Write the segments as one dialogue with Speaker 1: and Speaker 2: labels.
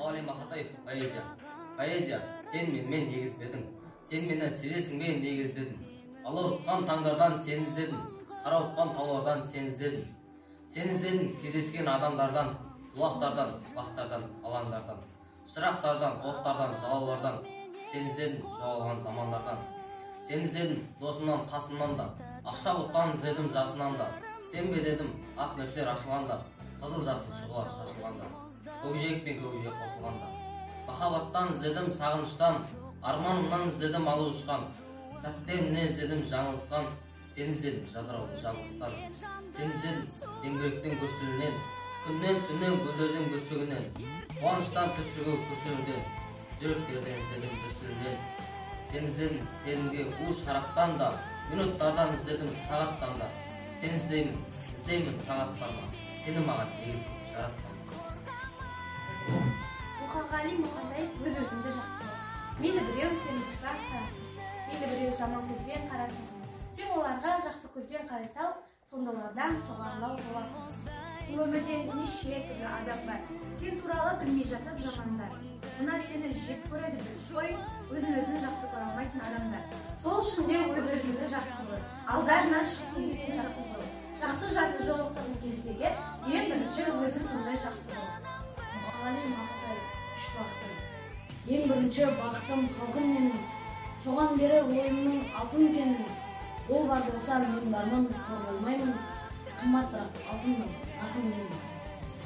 Speaker 1: Мұқағали Мақатаев, поэзия. Поэзия, сен менімен егіз бе едің? Сен мені сезесің бе, неге іздедің? Алауытқан таңдардан сені іздедім, қарауытқан таулардан сені іздедім. Сені іздедім кездескен адамдардан, бұлақтардан, бақтардан, алаңдардан, шырақтардан, оттардан, жалаулардан. Сені іздедім жоғалған замандардан. Сені іздедім досымнан, қасымнан да, ақша бұлттан іздедім жасынан да. Сен бе дедім, ақ нөсер ашылғанда, қызыл жасыл шұғыла шашылғанда, көкжиек пен көкжиек қосылғанда. Махаббаттан іздедім, сағыныштан, арманымнан іздедім алып ұшқан, сәттерімнен іздедім жаңылысқан, сені іздедім жадырауды жабығыстан. Сені іздедім зеңбіректің гүрсілінен, күннен, түннен, гүлдердің бүршігінен, қуаныштан түршігу күрсінуден, жүректерден іздедім дүрсілінен. Сені іздедім сезімге у шараптан да, минуттардан іздедім сағаттан да. Сені іздеймін, іздеймін таң атпай ма, сені маған егіз қылып жаратқан.
Speaker 2: Мұқағали Мақатаев, өз-өзіңді жақсы көр. Мейлі біреу сені сынап қарасын, мейлі біреу жаман көзбен қарасын. Сен оларға жақсы көзбен қарай сал, сонда олардан жоғарылау боласың.
Speaker 3: Бұл өмірде неше түрлі адам бар. Сен туралы білмей жатып жамандар. Мына сені жек көреді біліп қой, өзін өзін жақсы көре алмайтын адамдар. Сол үшін де өз өзіңді жақсы көр. Алдарынан шықсын десең жақсы бол. Жақсы жанды жолықтырғың келсе егер, ең бірінші өзің сондай жақсы бол.
Speaker 4: Мұқағали Мақатаев, үш бақытым. Ең бірінші бақытым халқым менің, соған берер ойымның алтын кенін. Ол бар болса мен бармын, қор болмаймын, қымбатырақ алтынның нарқым менің.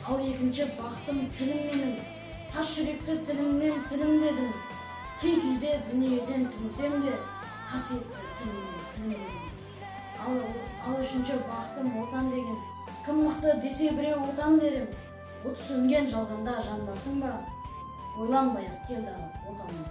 Speaker 4: Ал екінші бақытым тілім менің, тас жүректі тілімнен тілімдедім. Кең күйде дүниеден түңсем де, қасиетті тілімнен тілімдедім. Ал үшінші бақытым отан деген, кім мықты десе біреу отан дерім. От сөнген жалғанда жанбасың ба, ойланбай-ақ кел дағы отаным.